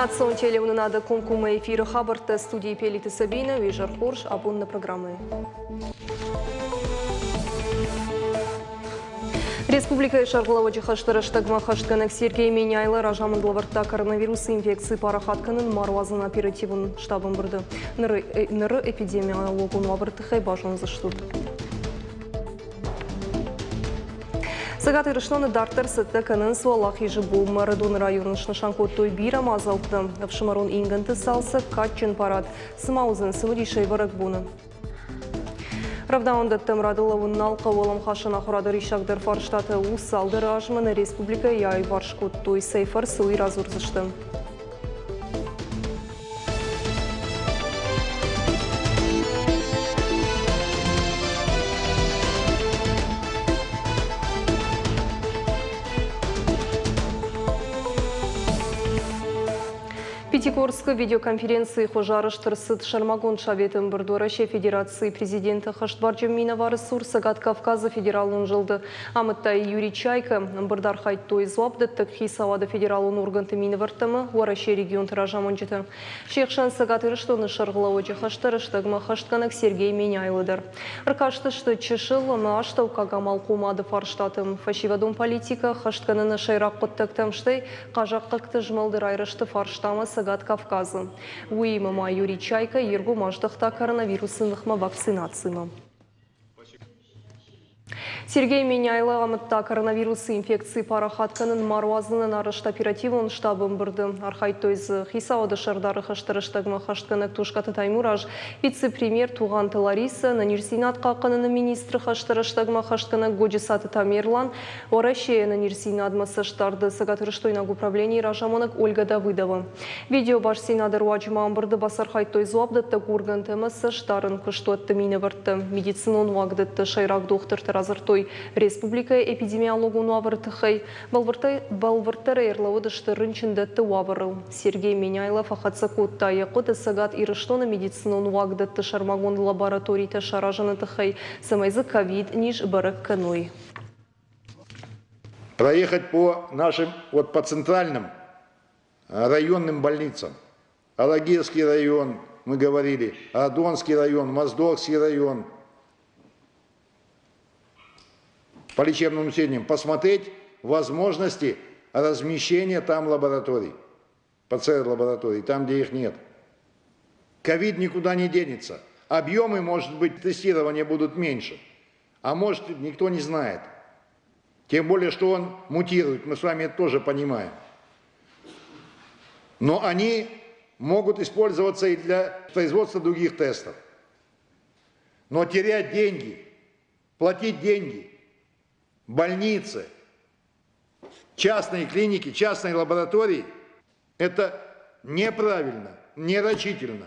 Национ телеуынынады комкоммӕ эфиры хабӕрттӕ студийы Пелиты Сабина, уе зӕр хорз, абон нӕ программӕйы. Республикӕйы сӕргълӕууӕджы хӕсты рӕстӕгмӕ хӕстгӕнӕг Сергей Меняйло разамынд лӕвӕрдта коронавирусы инфекци парахат кӕнын ма руадзын оперативон штабы ӕмбырды. Ныры эпидемиологон уавӕры тыххӕй базондзыстут. Цӕгат Ирыстоны дарддӕр цӕттӕ кӕнынц Уӕлахизы бонмӕ. Ӕрыдоны районы снысан кодтой бирӕ мадзӕлттӕ. Ӕфсымӕрон ингӕнты цалцӕг, кадджын парад. Цы ма уыдзӕн цымыдисӕй бӕрӕгбоны? Рӕвдауӕндӕттӕм рады лӕууын нал хъӕуы уӕлӕмхасӕн ахуырады риссагдӕр фарстатӕ у цалдӕр азмӕ нӕ республикӕйы аиуварс кодтой. Цӕй фӕрцы уый радзурдзысты. Пятигорскы видеоконференцийы хуызы арӕзт ӕрцыд сӕрмагонд советы ӕмбырд Уӕрӕсейы Федерацийы президенты хӕстбарджын минӕвары цур Цӕгат Кавказы федералон зылды амыдта Юрий Чайка. Ӕмбырд архайдтой дзуапдӕттӕг хицауады федералон органты минӕвӕрттӕ ӕмӕ Уӕрӕсейы регионты разамонджытӕ. Се хсӕн Цӕгат Ирыстоны сӕргълӕууӕджы хӕсты рӕстӕгмӕ хӕстгӕнӕг Сергей Меняйло дӕр. Ӕркастысты чысыл ӕмӕ астӕуккаг амалхъомады фарстатӕм, фӕсивӕдон политикӕ, хӕстгӕнӕны сӕйраг хъуыддӕгтӕм, стӕй хъазахъхъӕгты змӕлды райрӕзты фарстамӕ Цӕгат Кавказы. Уыимӕ ма Юрий Чайка йе ргом аздӕхта коронавирусы ныхмӕ вакцинацимӕ. Сергей Меняйло амыдта коронавирусы инфекци парахат кӕнын ма руадзынӕн арӕзт оперативон штабы ӕмбырды. Архайдтой дзы хицауады сӕрдары хӕсты рӕстӕгмӕ хӕстгӕнӕг Тускъаты Таймураз, вице-премьер Тугъанты Ларисӕ, ӕнӕниздзинад хъахъхъӕныны министры хӕсты рӕстӕгмӕ хӕстгӕнӕг Годжысаты Тамерлан, Уӕрӕсейы ӕнӕниздзинадмӕ цӕстдарды цӕгатирыстойнаг управленийы разамонӕг Ольга Давыдова. Видеобастдзинады руаджы ма ӕмбырды бацархайдтой дзуапдӕттӕг органтӕ ӕмӕ цӕстдарӕн куыстуӕтты минӕвӕрттӕ. Медицинон уагдӕтты сӕйраг дохтыртӕ радзырдтой республикӕйы эпидемиологон уавӕры тыххӕй. Бӕлвырддӕрӕй ӕрлӕууыдысты рынчындӕтты уавӕрыл. Сергей Меняйло фӕхӕццӕ кодта йӕ хъуыды Цӕгат Ирыстоны медицинон уагдӕтты сӕрмагонд лабораторитӕ саразыны тыххӕй, цӕмӕй дзы ковид-низ бӕрӕг кӕной. Проехать по нашим, вот по центральным районным больницам. Алагирский район, мы говорили, Адонский район, Моздокский район. По лечебным учреждениям посмотреть возможности размещения там лабораторий, ПЦР-лабораторий, там, где их нет. Ковид никуда не денется. Объемы, может быть, тестирования будут меньше. А может, никто не знает. Тем более, что он мутирует, мы с вами это тоже понимаем. Но они могут использоваться и для производства других тестов. Но терять деньги, платить деньги, больницы, частные клиники, частные лаборатории – это неправильно, нерачительно.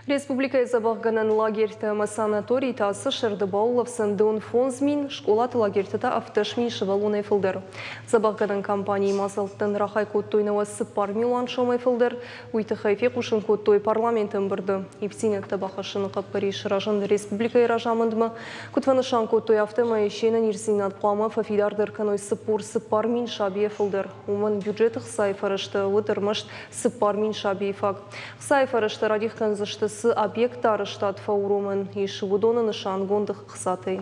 Республикӕйы дзӕбӕхгӕнӕн лагерьтӕ ӕмӕ санаторийты ацы сӕрды баулӕфдзӕн дон 5000, скъолаты лагерьты та 17 000 сывӕллонӕй фылдӕр. Дзӕбӕхгӕнӕн кампанийы мадзӕлттӕн рахай кодтой 94 милуан сомӕй фылдӕр. Уый тыххӕй фехъусын кодтой парламенты ӕмбырды. Ивддзинӕдтӕ бахӕссыны хъӕппӕрис разынд республикӕйы разамындмӕ. Куыд фӕнысан кодтой, афтӕмӕй се нӕниздзинад хъуамӕ фӕфидардӕр кӕной 44 000 сабийӕ фылдӕр. Уымӕн бюджеты хцайы фӕрӕзтӕ уыд ӕрмӕст 4000 сабийы фаг. Хцайы фӕрӕзтӕ радих кӕндзысты, цы объектты арӕзтад фӕуромӕн ис, уыдоны нысангонд хцатӕй.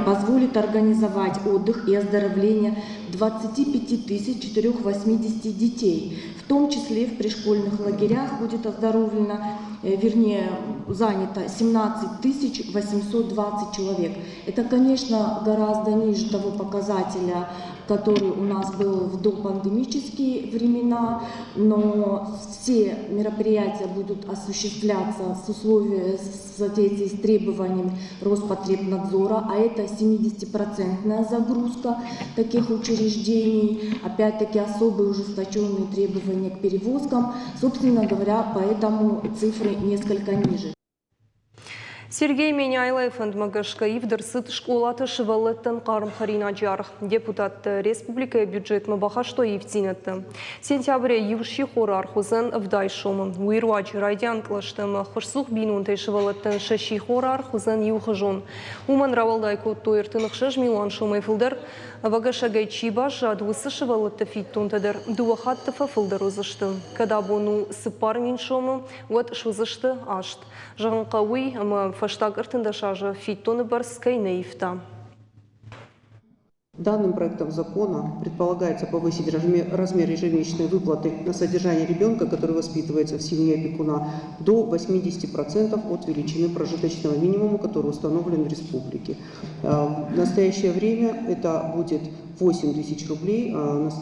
Позволит организовать отдых и оздоровление 25 480 детей. В том числе в пришкольных лагерях будет оздоровлено, вернее, занято 17 820 человек. Это, конечно, гораздо ниже того показателя, который у нас был в допандемические времена, но все мероприятия будут осуществляться с условия, в соответствии с требованиями Роспотребнадзора, а это 70-процентная загрузка таких учреждений, опять-таки особые ужесточенные требования к перевозкам, собственно говоря, поэтому цифры несколько ниже. Сергей Меняйлойы фӕндмӕ гӕсгӕ ивд ӕрцыд скъолаты сывӕллӕттӕн хъарм хӕринаджы аргъ. Депутаттӕ республикӕйы бюджетмӕ бахастой ивддзинӕдтӕ. Сентябрӕй иу сихоры аргъ уыдзӕн 70 сомы. Уый руаджы райдиан кълӕсты ӕмӕ ӕххуысцух бинонтӕй сывӕллӕттӕн сӕ сихоры аргъ уыдзӕн иухуызон. Уымӕн рауӕлдай кодтой 36 милуан сомӕй фылдӕр. Ӕвӕгӕсӕгӕй чи баззад, уыцы сывӕллӕтты фиддонтӕ дӕр дыууӕ хатты фӕфылдӕр уыдзысты. Кӕд абон у 4000 сомы, уӕд суыдзысты аст. Зӕгъын хъӕуы уый, ӕмӕ фӕстаг 13 азы фиддоны бӕрц кӕй нӕ ивта. Данным проектом закона предполагается повысить размер ежемесячной выплаты на содержание ребенка, который воспитывается в семье опекуна, до 80% от величины прожиточного минимума, который установлен в республике. В настоящее время это будет 8 тысяч рублей.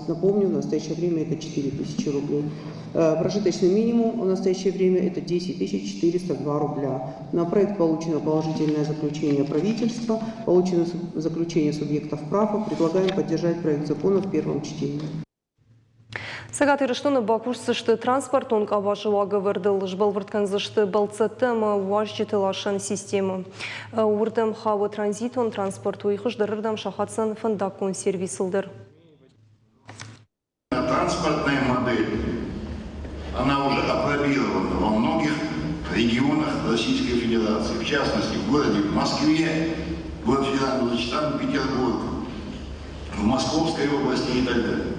Напомню, в настоящее время это 4 тысячи рублей. Прожиточный минимум в настоящее время это 10 402 рубля. На проект получено положительное заключение правительства, получено заключение субъектов права. Предлагаем поддержать проект закона в первом чтении. Цӕгат Ирыстоны бакусдзысты транспортон къабазы уагӕвӕрдыл, сбӕлвырд кӕндзысты бӕлццӕтты ӕмӕ уазджыты ласӕн системӕ. Уырдӕм хауы транзитон транспорт, уый хуыздӕрырдӕм сахаддзӕн фӕндаггон сервисыл дӕр. Транспортная модель, она уже апробирована во многих регионах Российской Федерации, в частности в городе Москве, город Федеральный Санкт-Петербург, в Московской области и так далее.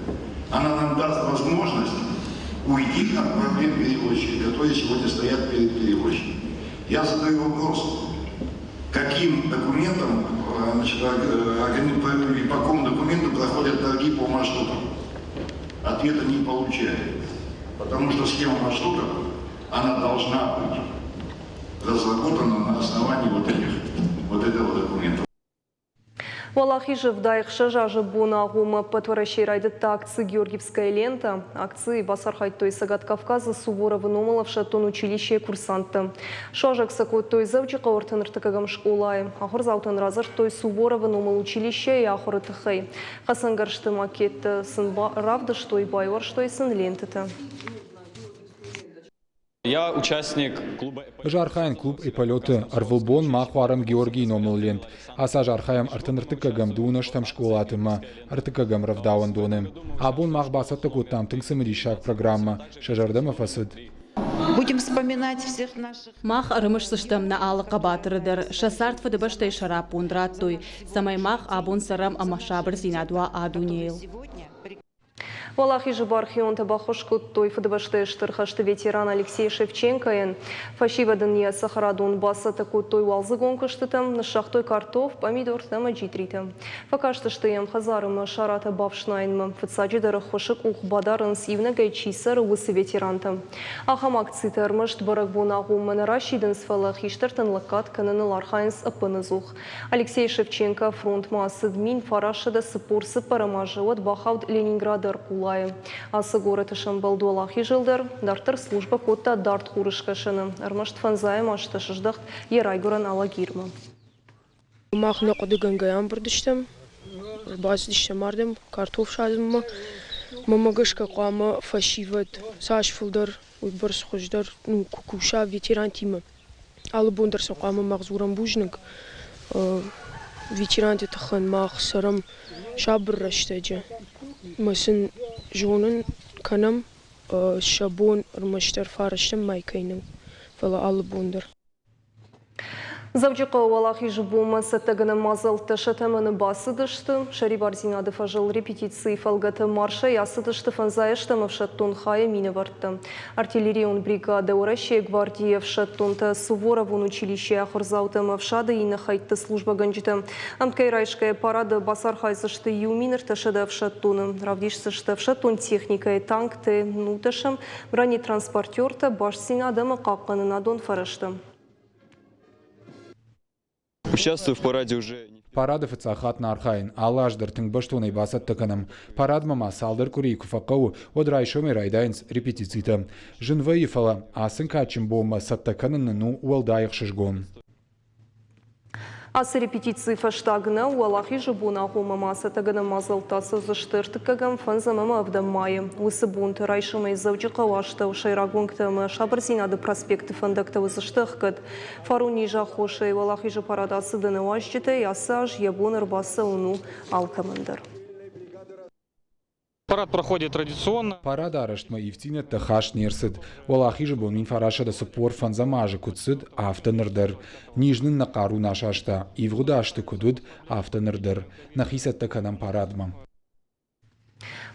Она нам даст возможность уйти от проблем перевозчиков, которые сегодня стоят перед перевозчиками. Я задаю вопрос, каким документом, значит, по какому документу проходят торги по маршрутам? Ответа не получаю. Потому что схема маршрутов, она должна быть разработана на основании вот этого документа. Уӕлахизы 76 азы боны агъоммӕ ӕппӕт Уӕрӕсейы райдыдта акци «Георгиевская лента». Акцийы бацархайдтой Цӕгат Кавказы Суворовы номыл ӕфсӕддон училищейы курсанттӕ. Суазӕг сӕ кодтой Дзӕуджыхъӕуы ӕртын ӕртыккӕгӕм скъолайы. Ахуырдзаутӕн радзырдтой Суворовы номыл училищейы ахуыры тыххӕй. Хӕцӕнгӕрзты макеттӕ сын равдыстой, байуӕрстой сын лентытӕ. Я участник клуба. Ӕз архайын клуб «Эполет»-ы. Ӕрвылбон мах уарӕм Георгийы номыл лент. Ацы аз архайӕм 33-ӕм дыууынӕстӕм скъолаты ӕмӕ ӕртыккӕгӕм рӕвдауӕндоны. Абон мах бацӕттӕ кодтам тынг цымыдисаг программӕ. Сӕ зӕрдӕмӕ фӕцыд. Будем вспоминать всех наших. Мах ӕрымысдзыстӕм нӕ алы хъӕбатыры дӕр, сӕ цард Фыдыбӕстӕйы сӕраппонд радтой, цӕмӕй мах абон цӕрӕм ӕмӕ сабырдзинад уа а дунейыл. Уӕлахизы бархионтӕ баххуыс кодтой Фыдыбӕстӕйы Стыр хӕсты ветеран Алексей Шевченкойӕн. Фӕсивӕд ын йӕ цӕхӕрадон бацӕттӕ кодтой уалдзыгон куыстытӕм, ныссагътой картоф, пъамидортӕ ӕмӕ джитритӕ. Фӕкастысты йӕм хӕдзары ӕмӕ саратӕ бафснайынмӕ. Фыццаджыдӕр ӕххуысы къух бадарынц, иунӕгӕй чи цӕры, уыцы ветерантӕм. Ахӕм акцитӕ ӕрмӕст бӕрӕгбон агъоммӕ нӕ расидынц, фӕлӕ хистӕртӕн лӕггад кӕныныл архайынц ӕппынӕдзух. Алексей Шевченко фронтмӕ ацыд 1944 азы, уӕд бахауд Ленинграды ӕрхъулайы. Ацы горӕты сӕмбӕлд Уӕлахизыл дӕр, дарддӕр службӕ кодта Дард Хурыскӕсӕны. Ӕрмӕст фӕндзайӕм азты сыздӕхт йӕ райгуырӕн Алагирмӕ. Мах нӕ хъуыдыгӕнгӕ ӕмбырд стӕм, ӕрбацыдыстӕм ардӕм картоф садзынмӕ. Мӕнмӕ гӕсгӕ хъуамӕ фӕсивӕд цас фылдӕр, уыйбӕрц хуыздӕр, ну, куы куса ветерантимӕ. Алы бон дӕр сӕ хъуамӕ мах дзурӕм бузныг. Ветеранты тыххӕн мах цӕрӕм сабыр рӕстӕджы. Ӕмӕ сын зонын кӕнӕм, сӕ бон ӕрмӕстдӕр фарӕстӕм мӕй кӕй нӕу, фӕлӕ алы бон дӕр. Дзӕуджыхъӕуы Уӕлахизы бонмӕ цӕттӕгӕнӕн мадзӕлттӕ сӕ тӕмӕны бацыдысты. Сӕрибардзинады фӕзыл репетицийы фӕлгӕты маршӕй ацыдысты фӕндзайӕстӕм ӕфсӕддон хайы минӕвӕрттӕ. Артиллерион бригадӕ, Уӕрӕсейы гвардийы ӕфсӕддонтӕ, Суворовон училищейы ахуырдзаутӕ ӕмӕ ӕфсады иннӕ хӕйтты службӕгӕнджытӕ. Ӕмткӕй райсгӕйӕ парады бацархайдзысты 1300 ӕфсӕддоны. Равдисдзысты ӕфсӕддон техникӕйы, танкты, нудӕсӕм бронетранспортертӕ, бастдзинад ӕмӕ хъахъхъӕнынадон фӕрӕзтӕ. Участвую в параде уже. Парады фыццаг хатт нӕ архайын, алы аз дӕр тынг бӕстонӕй бацӕттӕ кӕнӕм. Парадмӕ ма цалдӕр къуырийы куы фӕхъӕуы, уӕд райсомӕй райдайынц репетицитӕ. Зын вӕййы, фӕлӕ ацы кадджын бонмӕ цӕттӕ кӕнын нын у уӕлдай ӕхсызгон. Ацы репетицийы фӕстаг нӕу, Уӕлахизы бон агъоммӕ ма цӕттӕгӕнӕн мадзӕлттӕ ацӕудзысты ӕртыккӕгӕм, фӕндзӕм ӕмӕ ӕвдӕм майы. Уыцы бонты райсомӕй Дзӕуджыхъӕуы астӕу сӕйраг уынгтӕ ӕмӕ Сабырдзинады проспекты фӕндӕгтӕ уыдзысты ӕхгӕд. Фарон низы аххосӕй Уӕлахизы парад ацыд ӕнӕ уазджытӕй, ацы аз йӕ бон ӕрбацӕуын у алкӕмӕн дӕр. Парад проходит традиционно. Парад арӕзтмӕ ивддзинӕдтӕ хаст не рцыд. Уӕлахизы бон 1945 азы куыд цыд, афтӕ ныр дӕр. Низ нын нӕ хъару нӕ саста, ивгъуыд азты куыд уыд, афтӕ ныр дӕр. Нӕхи цӕттӕ кӕнӕм парадмӕ.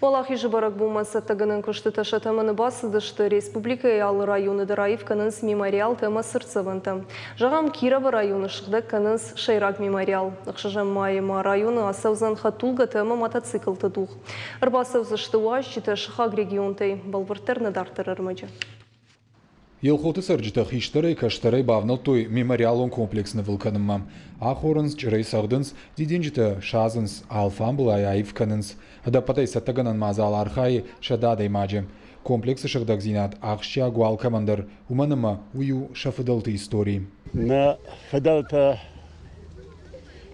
Уӕлахизы бӕрӕгбонмӕ цӕттӕгӕнӕн куыстытӕ сӕ тӕмӕны бацыдысты. Республикӕйы алы районы дӕр аив кӕнынц мемориалтӕ ӕмӕ цыртдзӕвӕнтӕ. Зӕгъӕм, Кировы районы сыгъдӕг кӕнынц сӕйраг мемориал. Ӕхсӕзӕм майы ма районы ацӕудзӕн хӕдтулгӕтӕ ӕмӕ мотоциклты дугъ. Ӕрбацӕудзысты уазджытӕ сыхаг регионтӕй, бӕлвырддӕр нӕ дарддӕр ӕрмӕджы. Елхоты цӕрджытӕ хистӕрӕй-кӕстӕрӕй бавнӕлдтой мемориалон комплекс нывыл кӕнынмӕ. Ахорынц, чъырӕй цӕгъдынц, дидинджытӕ садзынц, алфамбылай аив кӕнынц. Ӕдӕппӕтӕй цӕттӕгӕнӕн мадзал архайы 100 адӕймаджы. Комплексы сыгъдӕгдзинад ахсджиаг у алкӕмӕн дӕр, уымӕн ӕмӕ уый у сӕ фыдӕлты истори. Нӕ фыдӕлтӕ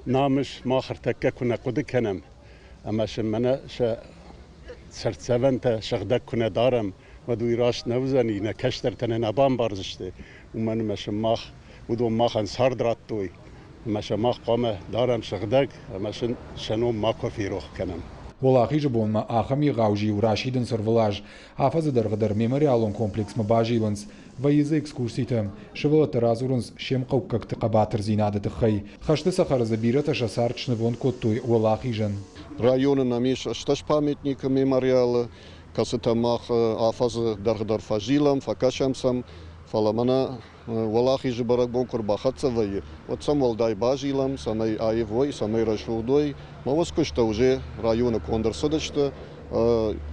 намыс мах ӕртӕккӕ куы нӕ хъуыды кӕнӕм, ӕмӕ сын мӕнӕ сӕ цыртдзӕвӕнтӕ сыгъдӕг куы нӕ дарӕм, уӕд уый раст нӕ уыдзӕни, нӕ кӕстӕртӕ нӕ нӕ бамбардзысты, уымӕн ӕмӕ сын мах, уыдон махӕн цард радтой, ӕмӕ сӕ мах хъуамӕ дарӕм сыгъдӕг ӕмӕ сын сӕ ном макуы ферох кӕнӕм. Уӕлахизы бонмӕ ахӕм егъау зиу расидынц ӕрвылаз. Афӕдзы дӕргъы дӕр мемориалон комплексмӕ базилынц. Вӕййы дзы экскурситӕ. Сывӕллӕттӕ радзурынц се мхъӕуккӕгты хъӕбатырдзинады тыххӕй. Хӕсты цӕхӕры дзы бирӕтӕ сӕ цард снывонд кодтой Уӕлахизӕн. Районы нӕм ис 18 памятникы мемориалы, кӕцытӕ мах афӕдзы дӕргъы дӕр фӕзилӕм, фӕкӕсӕм сӕм. Фӕлӕ мӕнӕ Уӕлахизы бӕрӕгбон куы ӕрбахӕццӕ вӕййы, уӕд сӕм уӕлдай базилӕм, цӕмӕй аив уой, цӕмӕй рӕсугъд уой. Мӕ уыцы куысттӕ уже районы конд ӕрцыдысты,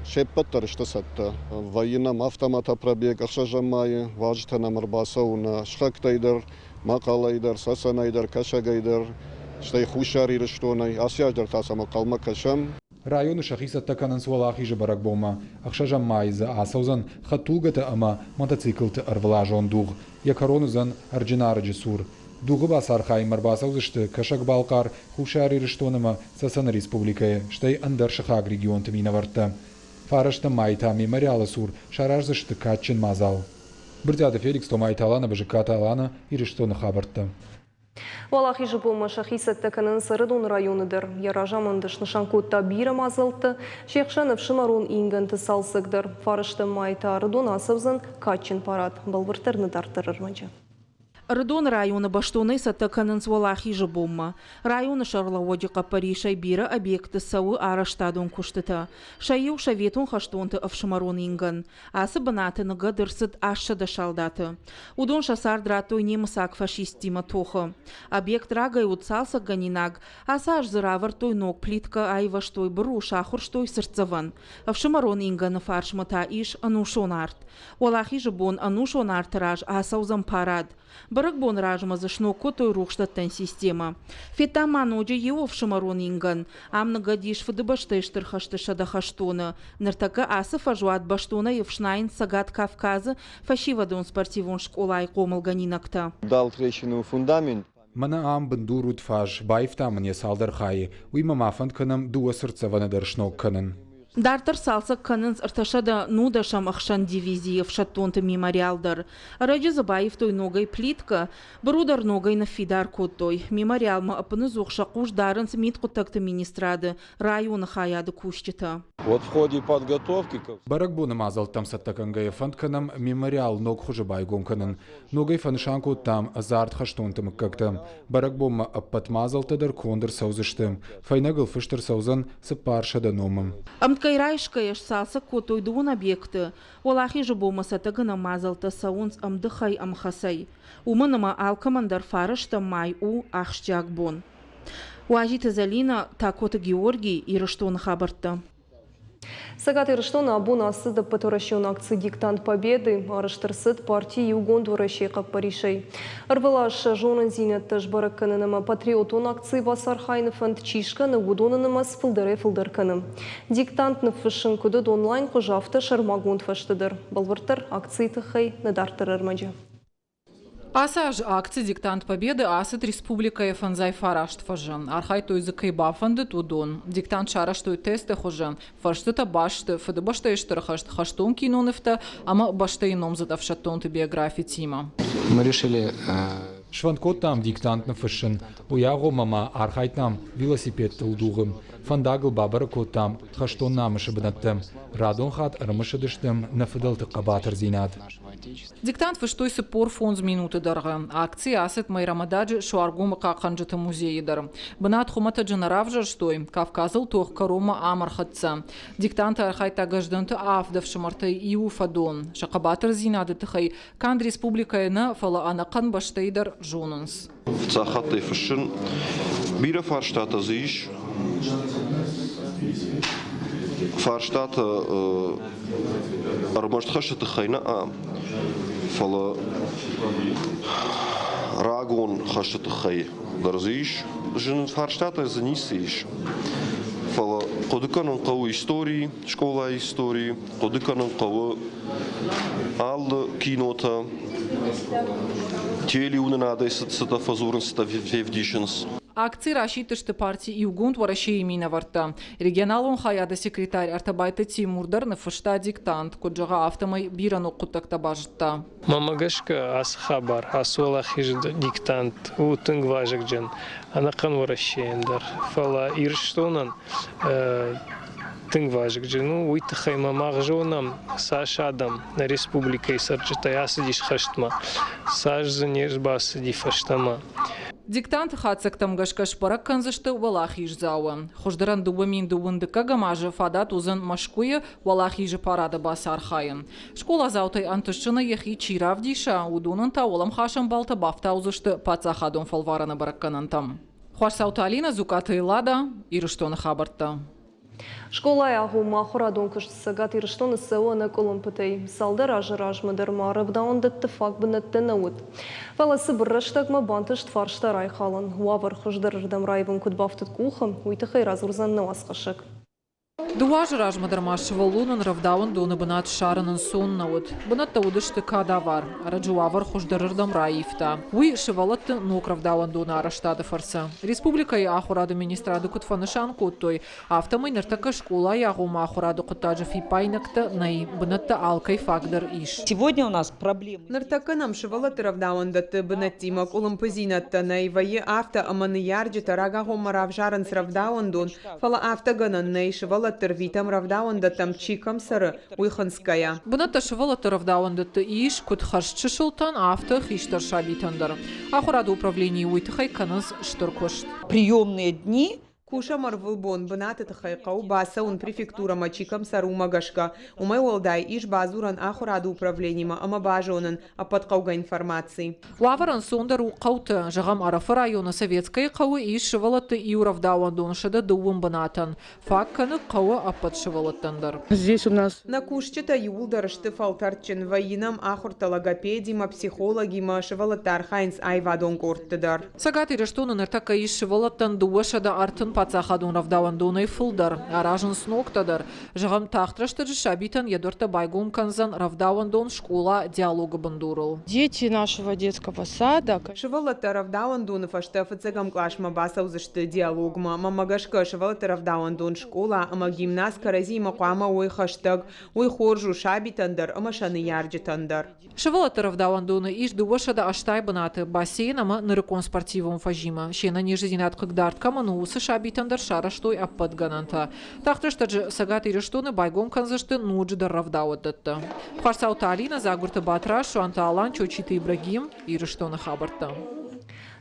се ппӕт дӕр сты цӕттӕ. Вӕййы нӕм автоматопробег ӕхсӕзӕм майы, уазджытӕ нӕм ӕрбацӕуы нӕ сыхӕгтӕй дӕр, Мӕхъӕлӕй дӕр, Цӕцӕнӕй дӕр, Кӕсӕгӕй дӕр, стӕй Хуссар Ирыстонӕй. Ацы аз дӕр та сӕм ӕнхъӕлмӕ кӕсӕм. Районы сӕхи цӕттӕ кӕнынц Уӕлахизы бӕрӕгбонмӕ. Ӕхсӕзӕм майы дзы ацӕудзӕн хӕдтулгӕтӕ ӕмӕ мотоциклты ӕрвылазон дугъ. Йӕ кӕрон уыдзӕн Ӕрджынарӕджы цур. Дугъы бацархайынмӕ ӕрбацӕудзысты Кӕсӕг-Балхъар, Хуссар Ирыстон ӕмӕ Цӕцӕны республикӕйы, стӕй ӕндӕр сыхаг регионты минӕвӕрттӕ. Фарӕстӕм майы та мемориалы цур сараздзысты кадджын мадзал. Брытъиаты Феликс, Томайты Алана, Бызыккаты Алана, Ирыстоны хабӕрттӕ. Уӕлахизы бонмӕ сӕхи цӕттӕ кӕнынц Ӕрыдоны районы дӕр. Йӕ разамынд снысан кодта бирӕ мадзӕлттӕ, се хсӕн ӕфсымӕрон ингӕнты цалцӕг дӕр. Фарӕстӕм майы та Ӕрыдоны ацӕудзӕн кадджын парад. Бӕлвырддӕр нӕ дарддӕр ӕрмӕджы. Ӕрыдоны районы бӕстонӕй цӕттӕ кӕнынц Уӕлахизы бонмӕ. Районы сӕргълӕууӕджы хъӕппӕрисӕй бирӕ объектты цӕуы арӕзтадон куыстытӕ. Сӕ иу советон хӕстонты ӕфсымӕрон ингӕн. Ацы бынаты ныгӕд ӕрцыд 800 салдаты. Уыдон сӕ цард радтой немыцаг фашисттимӕ тохы. Объект рагӕй уыд цалцӕггӕнинаг, ацы аз дзы равӕрдтой ног плиткӕ, айвӕзтой быру, сахуырстой цыртдзӕвӕн. Ӕфсымӕрон ингӕны фарсмӕ та ис ӕнусон арт. Уӕлахизы бон ӕнусон арты раз ацӕудзӕн парад. Бӕрӕгбоны размӕ дзы сног кодтой рухсдӕттӕн системӕ. Федтам ма ноджы иу ӕфсымӕрон ингӕн. Ам ныгӕд ис Фыдыбӕстӕйы Стыр хӕсты 100 хӕстоны. Ныртӕккӕ ацы фӕзуат бӕстонӕй ӕфснайынц Цӕгат Кавказы фӕсивӕдон спортивон скъолайы хъомылгӕнинӕгтӕ. Дал трещину фундамент. Мӕнӕ ам бындур уыд фӕз, баивтам ын йӕ цалдӕр хайы. Уыимӕ ма фӕнд кӕнӕм дыууӕ цыртдзӕвӕны дӕр сног кӕнын. Дарддӕр цалцӕг кӕнынц 310-ӕм ӕхсӕн дивизийы ӕфсӕддонты мемориал дӕр. Ӕрӕджы дзы баивтой ногӕй плиткӕ, быру дӕр ногӕй ныффидар кодтой. Мемориалмӕ ӕппыныдзух сӕ хъус дарынц мидхъуыддӕгты министрады районы хайады кусджытӕ. Вот в ходе подготовки. Бӕрӕгбоны мадзӕлттӕм цӕттӕ кӕнгӕйӕ фӕнд кӕнӕм мемориал ног хуызы байгом кӕнын. Ногӕй фӕнысан кодтам ӕдзард хӕстонты мыггӕгтӕ. Бӕрӕгбонмӕ ӕппӕт мадзӕлттӕ дӕр конд ӕрцӕудзысты. Фӕйнӕгыл фыст ӕрцӕудзӕн 400 номы. Ӕмткӕй райсгӕйӕ сцалцӕг кодтой дыууын объекты. Уӕлахизы бонмӕ цӕттӕгӕнӕн мадзӕлттӕ цӕуынц ӕмдыхӕй-ӕмхӕцӕй. Уымӕн ӕмӕ алкӕмӕн дӕр фарӕстӕм май у ахсджиаг бон. Уазиты Зӕлинӕ, Такоты Георгий, Ирыстоны хабӕрттӕ. Цӕгат Ирыстоны абон ацыд ӕппӕтуӕрӕсеон акци «Диктант Победы». Арӕзт ӕрцыд парти Иугонд Уӕрӕсейы хъӕппӕрисӕй. Ӕрвылаз сӕ зонындзинӕдтӕ сбӕрӕг кӕнын ӕмӕ патриотон акцийы бацархайыны фӕнд чи скӕны, уыдоны нымӕц фылдӕрӕй-фылдӕр кӕны. Диктант ныффыссын куыд уыд онлайн хуызы, афтӕ сӕрмагонд фӕзты дӕр. Бӕлвырддӕр акцийы тыххӕй нӕ дарддӕр ӕрмӕджы. Ацы аз акци «Диктант Победы» ацыд республикӕйы фӕндзай фараст фӕзы. Архайдтой дзы кӕй бафӕндыд, уыдон. Диктант сарӕзтой тесты хуызы. Фӕрстытӕ баст сты Фыдыбӕстӕйы Стыр хӕст, хӕстон кинонывтӕ ӕмӕ бӕстӕйы номдзыд ӕфсӕддонты биографитимӕ. Мы решили Сфӕнд кодтам диктант ныффыссын. Уый агъоммӕ ма архайдтам велосипедтыл дугъы. Фӕндагыл бабӕрӕг кодтам хӕстон намысы бынӕттӕ. Радон хатт ӕрымысыдыстӕм нӕ фыдӕлты хъӕбатырдзинад. Диктант фыстой 45 минуты дӕргъы. Акци ацыд Майрӕмададжы Суаргомы хъахъхъӕнджыты музейы дӕр. Бынат хуымӕтӕджы нӕ равзӕрстой, Кавказыл тох кӕронмӕ ам ӕрхӕццӕ. Диктанты архайдта Гӕздӕнты авд ӕфсымӕртӕй иуы фӕдон. Сӕ хъӕбатырдзинады тыххӕй канд республикӕйы нӕ, фӕлӕ ӕнӕхъӕн бӕстӕйы дӕр зонынц. Фыццаг хаттӕй фыссын. Бирӕ фарстатӕ дзы ис. Фарстатӕ ӕрмӕст хӕсты тыххӕй нӕ, фӕлӕ рагон хӕсты тыххӕй дӕр дзы ис. Зын фарстатӕ дзы ницы ис. Фӕлӕ хъуыды кӕнын хъӕуы истори, скъолайы истори, хъуыды кӕнын хъӕуы алы кинотӕ, телеуынынадӕй цытӕ фӕдзурынц, цытӕ февдисынц. Акци расидтысты парти Иугонд Уӕрӕсейы минӕвӕрттӕ. Регионалон хайады секретарь Артабайты Тимур дӕр ныффыста диктант. Куыд зӕгъа, афтӕмӕй бирӕ ног хъуыддӕгтӕ базыдта. Мӕнмӕ гӕсгӕ, ацы хабар, ацы уӕлахизы диктант у тынг вазыгджын ӕнӕхъӕн Уӕрӕсейӕн дӕр. Фӕлӕ Ирыстонӕн тынг вазыгджын у, уый тыххӕй ма мах зонӕм, цас адӕм нӕ республикӕйы цӕрджытӕй ацыдис хӕстмӕ, цас дзы не рбацыди фӕстӕмӕ. Диктанты хатдзӕгтӕм гӕсгӕ сбӕрӕг кӕндзысты уӕлахиздзауы. Хуыздӕрӕн 2000 дыккӕгӕм азы фадат уыдзӕн Мӕскуыйы Уӕлахизы парады бацархайын. Скъоладзаутӕй ӕнтыстджынӕй йӕхи чи равдиса, уыдонӕн та уӕлӕмхасӕн баллтӕ бафтаудзысты паддзахадон фӕлварӕны бӕрӕггӕнӕнтӕм. Хуасауты Алинӕ, Дзукъаты Эллада, Ирыстоны хабӕрттӕ. Скъолайы агъоммӕ ахуырадон куыст Цӕгат Ирыстоны цӕуы ӕнӕкъуылымпытӕй. Цалдӕр азы размӕ дӕр ма рӕвдауӕндӕтты фаг бынӕттӕ нӕ уыд. Фӕлӕ цыбыр рӕстӕгмӕ бантыст фарста райхалын. Уавӕр хуыздӕрырдӕм раивын куыд бафтыд къухы, уый тыххӕй радзурдзӕн нӕ уацхӕссӕг. Дыууӕ азы размӕ дӕр ма сывӕллонӕн рӕвдауӕндоны бынат ссарын ӕнцон нӕ уыд. Бынӕттӕ уыдысты кадавар. Ӕрӕджы уавӕр хуыздӕрырдӕм раивта. Уый сывӕллӕтты ног рӕвдауӕндоны арӕзтады фӕрцы. Республикӕйы ахуырады министрады куыд фӕнысан кодтой, афтӕмӕй ныртӕккӕ скъолайы агъоммӕ ахуырады хъуыддаджы фиппаинӕгтӕ нӕй, бынӕттӕ алкӕй фаг дӕр ис. Сегодня у нас проблемы. Ныртӕккӕ нӕм сывӕллӕтты рӕвдауӕндӕтты бынӕттимӕ къуылымпыдзинӕдтӕ нӕй, вӕййы афтӕ, ӕмӕ ныййарджытӕ рагагъоммӕ равзарынц рӕвдауӕндон, фӕлӕ афтӕ гӕнӕн нӕй, сывӕллӕтты рвитӕм рӕвдауӕндӕттӕм чи кӕм цӕры, уый хынцгӕйӕ. Бынӕттӕ сывӕллӕтты рӕвдауӕндӕтты ис куыд хӕрзчысылтӕн, афтӕ хистӕр сабитӕн дӕр. Ахуырады управленийы уый тыххӕй кӕнынц стыр куыст. Приемные дни Кусӕм ӕрвылбон, бынаты тыххӕй хъӕуы бацӕуын префектурӕмӕ чи кӕм цӕры, уымӕ гӕсгӕ. Уымӕй уӕлдай, ис бадзурӕн ахуырады управленимӕ ӕмӕ базонын ӕппӕт хъӕугӕ информаци. Уавӕр ӕнцондӕр у хъӕуты. Зӕгъӕм, Ӕрӕфы районы Советскӕйы хъӕуы ис сывӕллӕтты иу рӕвдауӕндон 130 бынатӕн. Фаг кӕны хъӕуы ӕппӕт сывӕллӕттӕн дӕр. Здесь у нас Нӕ кусджытӕ иууылдӕр сты фӕлтӕрдджын, вӕййы нӕм ахуыртӕ логопедимӕ, психологимӕ, сывӕллӕттӕ архайынц аивадон къордты дӕр. Цӕгат Ирыстоны ныртӕккӕ ис сывӕллӕттӕн 230 паддзахадон рӕвдауӕндонӕй фылдӕр. Аразынц ногтӕ дӕр. Зӕгъӕм, тагъд рӕстӕджы сабитӕн йӕ дуӕрттӕ байгом кӕндзӕн рӕвдауӕндон скъола диалогы бындурыл. Дети нашего детского сада. Сывӕллӕттӕ рӕвдауӕндоны фӕстӕ фыццӕгӕм къласмӕ бацӕудзысты диалогмӕ. Мӕнмӕ гӕсгӕ, сывӕллӕтты рӕвдауӕндон скъола ӕмӕ гимназ кӕрӕдзиимӕ хъуамӕ уой хӕстӕг. Уый хорз у сабитӕн дӕр ӕмӕ сӕ ныййарджытӕн дӕр. Сывӕллӕтты рӕвдауӕндоны ис 280 бынаты бассейн ӕмӕ нырыккон спортивон фӕзимӕ. Се нӕниздзинад хъыгдард кӕмӕн у, уыцы сабитӕн дӕр сарӕзтой ӕппӕт гӕнӕнтӕ. Тагъд рӕстӕджы Цӕгат Ирыстоны байгом кӕндзысты ноджыдӕр рӕвдауӕндӕттӕ. Хуасауты Алинӕ, Дзагуырты Батраз, Суанты Алан, Чочиты Ибрагим, Ирыстоны хабӕрттӕ.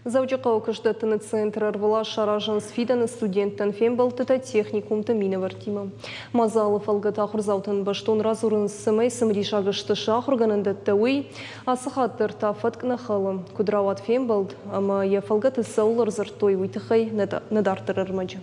Дзӕуджыхъӕуы куыстдӕттыны центры ӕрвылаз саразынц фидӕны студенттӕн фембӕлдтытӕ техникумты минӕвӕрттимӕ. Мадзалы фӕлгӕты ахуырдзаутӕн бӕстон радзурынц, цӕмӕй цымыдисаг сты сӕ ахуыргӕнӕндӕттӕ, уый. Ацы хатт дӕр та фӕтк нӕ хӕлы. Куыд рауад фембӕлд ӕмӕ йӕ фӕлгӕты цӕуыл ӕрдзырдтой, уый тыххӕй нӕ дарддӕр ӕрмӕджы.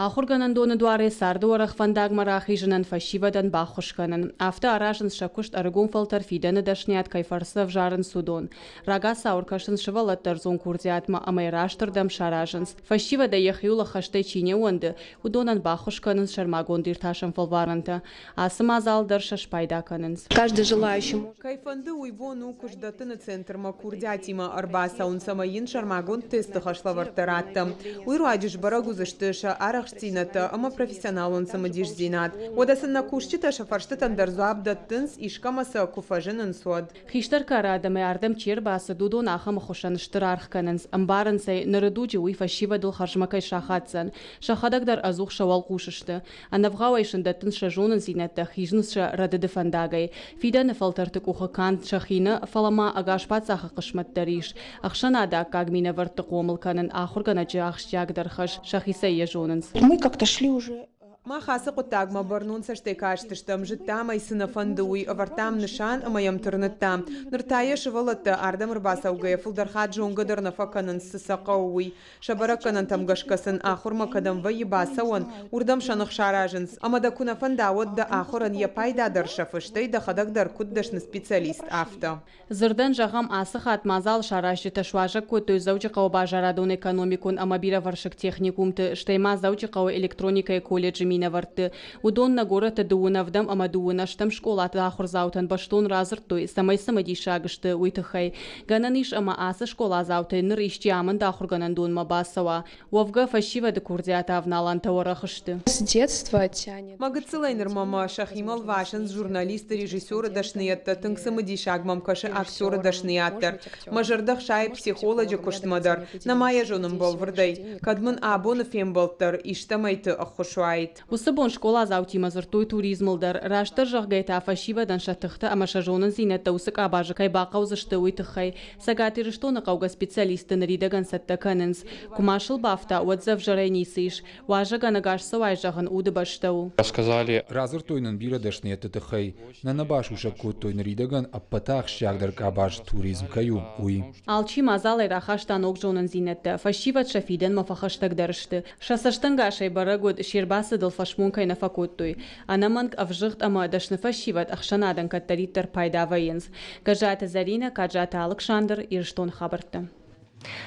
Ахуыргӕнӕндоны дуарӕй царды уӕрӕх фӕндагмӕ рахизынӕн фӕсивӕдӕн баххуыс кӕнын. Афтӕ аразынц сӕ куыст ӕрыгон фӕлтӕр фидӕны дӕсныйад кӕй фӕрцы ӕвзарынц, уыдон. Рагацау ӕркӕсынц сывӕллӕтты ӕрдзон курдиатмӕ ӕмӕ йӕ рӕстырдӕм саразынц. Фӕсивӕдӕй йӕхиуыл ӕххӕстӕй чи не ууӕнды, уыдонӕн баххуыс кӕнынц сӕрмагонд иртасӕн фӕлварӕнтӕ. Ацы мадзал дӕр сӕ спайда кӕнынц. Каждый желающий может. Кӕй фӕнды, уый бон у куыстдӕттыны центрмӕ курдиатимӕ ӕрбацӕуын, цӕмӕй йын сӕрмагонд тесты хӕслӕвӕрдтӕ раттӕм. Уый руаджы сбӕрӕг уыдзысты сӕ арӕхстдзинӕдтӕ ӕмӕ профессионалон цымыдисдзинад. Уӕдӕ сын нӕ кусджытӕ сӕ фӕрстытӕн дӕр дзуапп дӕттынц, искӕмӕ сӕ куы фӕзынынц, уӕд. Хистӕр кары адӕмӕй ардӕм чи ӕрбацыд, уыдон ахӕм ӕххуысӕн стыр аргъ кӕнынц, ӕмбарынц ӕй, ныры дуджы уый фӕсивӕдыл хӕрзмӕ кӕй сахаддзӕн. Сӕхӕдӕг дӕр ӕдзух сӕ уӕлхъус сты. Ӕнӕвгъауӕй сын дӕттынц сӕ зонындзинӕдтӕ, хизынц сӕ рӕдыды фӕндагӕй. Фидӕны фӕлтӕрты къухы канд сӕхи нӕ, фӕлӕ ма ӕгас паддзахы хъысмӕт дӕр ис. Ӕхсӕнады аккаг минӕвӕртты хъомыл кӕнын ахуыргӕнӕджы ахсджиагдӕр хӕс, сӕхицӕй йӕ зонынц. Мы как-то шли уже Мах ацы хъуыддагмӕ бӕрнон цӕстӕй кастыстӕм, зыдтам ӕй, цы нӕ фӕнды, уый, ӕвӕрдтам нысан ӕмӕ йӕм тырныдтам. Ныр та йӕ сывӕллӕттӕ ардӕм ӕрбацӕугӕйӕ фылдӕр хатт зонгӕ дӕр нӕ фӕкӕнынц, цы сӕ хъӕуы, уый. Сӕ бӕрӕггӕнӕнтӕм гӕсгӕ сын ахуырмӕ кӕдӕм вӕййы бацӕуӕн, уырдӕм сӕ ных саразынц. Ӕмӕ дӕ куы нӕ фӕнда, уӕд дӕ ахуырӕн йӕ пайда дӕр сӕфы, стӕй дӕхӕдӕг дӕр куыд дӕсны специалист, афтӕ. Дзырдӕн зӕгъӕм, ацы хатт мадзал саразджытӕ суазӕг кодтой Дзӕуджыхъӕуы базарадон-экономикон ӕмӕ бирӕвӕрсыг техникумты, стӕй ма Дзӕуджыхъӕуы электроникӕйы колледжы минӕвӕртты. Уыдон нӕ горӕты дыууын ӕвдӕм ӕмӕ дыууын ӕстӕм скъолаты ахуырдзаутӕн бӕстон радзырдтой, цӕмӕй цымыдисаг сты, уый тыххӕй. Гӕнӕн ис ӕмӕ ацы скъоладзаутӕй ныр исчи амынд ахуыргӕнӕндонмӕ бацӕуа. Уӕвгӕ, фӕсивӕды курдиаты авналӕнтӕ уӕрӕх сты. С детства тянет. Мӕ гыццылӕй нырмӕ мӕ сӕхимӕ лвасынц журналисты, режиссеры дӕсныйӕдтӕ, тынг цымыдисаг мӕм кӕсы актеры дӕсныйад дӕр. Мӕ зӕрдӕ хсайы психолоджы куыстмӕ дӕр, нӕма йӕ зонын бӕлвырдӕй, кӕд мын абоны фембӕлд дӕр истӕмӕйты ӕххуыс уаид. Уыцы бон скъоладзаутимӕ дзырдтой туризмыл дӕр. Растдӕр зӕгъгӕйӕ та фӕсивӕдӕн сӕ тыхтӕ ӕмӕ сӕ зонындзинӕдтӕ уыцы къабазы кӕй бахъӕудзысты, уый тыххӕй. Цӕгат Ирыстоны хъӕугӕ специалистты ныридӕгӕн цӕттӕ кӕнынц. Куы ма сыл бафта, уӕд дзы ӕвзӕрӕй ницы ис. Уазӕгӕн ӕгас цӕуай зӕгъын удыбӕстӕ у. Рассказали. Радзырдтой нын бирӕ дӕсныйӕдты тыххӕй. Нӕ нӕ басусӕг кодтой ныридӕгӕн ӕппӕты ахсджиагдӕр къабаз туризм кӕй у, уый. Алчи мадзалӕй рахаста ног зонындзинӕдтӕ, фӕсивӕд сӕ фидӕнмӕ фӕхӕстӕгдӕр сты. Сӕ цӕстӕнгасӕй бӕрӕг уыд, се рбацыдыл фӕсмон кӕй нӕ фӕкодтой. Ӕнӕмӕнг ӕвзыгъд ӕмӕ дӕсны фӕсивӕд ӕхсӕнадӕн кӕддӕриддӕр пайда вӕййынц. Гӕззаты Зӕринӕ, Каджаты Алыксандр, Ирыстоны хабӕрттӕ.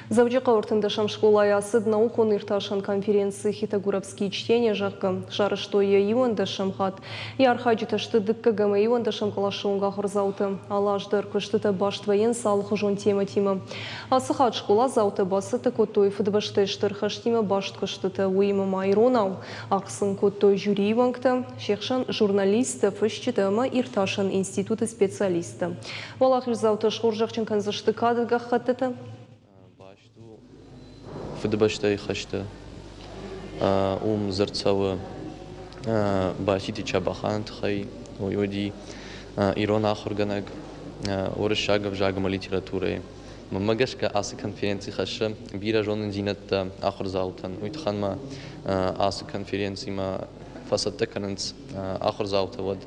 Дзӕуджыхъӕуы ӕртындӕсӕм скъолайы ацыд наукон-иртасӕн конференци «Хетагуровские чтения», зӕгъгӕ, сарӕзтой йӕ иуӕндӕсӕм хатт. Йӕ архайджытӕ сты дыккаг ӕмӕ иуӕндӕсӕм къласы онг ахуырдзаутӕ. Алы аз дӕр куыстытӕ баст вӕййынц алыхуызон темӕтимӕ. Ацы хатт скъоладзаутӕ бацӕттӕ кодтой Фыдыбӕстӕйы Стыр хӕстимӕ баст куыстытӕ, уыимӕ ма иронау. Аргъ сын кодтой жюрийы уӕнгтӕ, се хсӕн журналисттӕ, фысджытӕ ӕмӕ иртасӕн институты специалисттӕ. Уӕлахиздзаутӕ схорзӕхджын кӕндзысты кады гӕххӕттытӕ. Фыдыбӕстӕйы хӕсты уым дзырд цӕуы Баситы Чабӕханы тыххӕй. Уый уыди ирон ахуыргӕнӕг уырыссаг ӕвзаг ӕмӕ литературӕйы. Мӕнмӕ гӕсгӕ ацы конференци хӕссы бирӕ зонындзинӕдтӕ ахуырдзаутӕн. Уый тыххӕн ма ацы конференцимӕ фӕцӕттӕ кӕнынц ахуырдзаутӕ, уӕд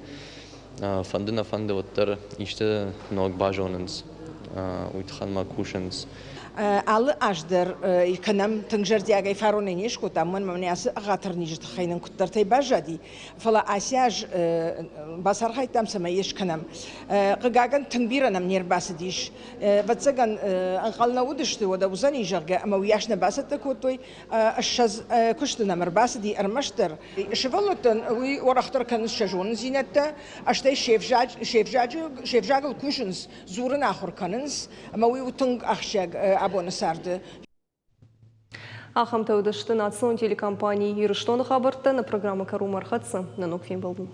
фӕнды нӕ фӕнды, уӕддӕр исты ног базонынц, уый тыххӕн ма кусынц. Алы аз дӕр кӕнӕм тынг зӕрдиагӕй фаронӕй не скодтам, уымӕн ӕмӕ ацы ӕгъатыр низы тыххӕй нын куыддӕртӕй баззади. Фӕлӕ ацы аз бацархайдтам, цӕмӕй йӕ скӕнӕм. Хъыгагӕн, тынг бирӕ нӕм не рбацыдис. Ӕвӕццӕгӕн, ӕнхъӕл нӕ уыдысты, уӕдӕ уыдзӕни, зӕгъгӕ, ӕмӕ уыйас нӕ бацӕттӕ кодтой. 20 куысты нӕм ӕрбацыди ӕрмӕстдӕр. Сывӕллӕттӕн уый уӕрӕхдӕр кӕнынц сӕ зонындзинӕдтӕ, стӕй се взагыл кусынц, дзурын ахуыр кӕнынц, ӕмӕ уый у тынг ахсджиаг абоны царды. Ахӕмтӕ уыдысты национ телекомпани «Ирыстоны хабӕрттӕ» нӕ программӕ кӕронмӕ ӕрхӕццӕ. Нӕ ног фембӕлдмӕ.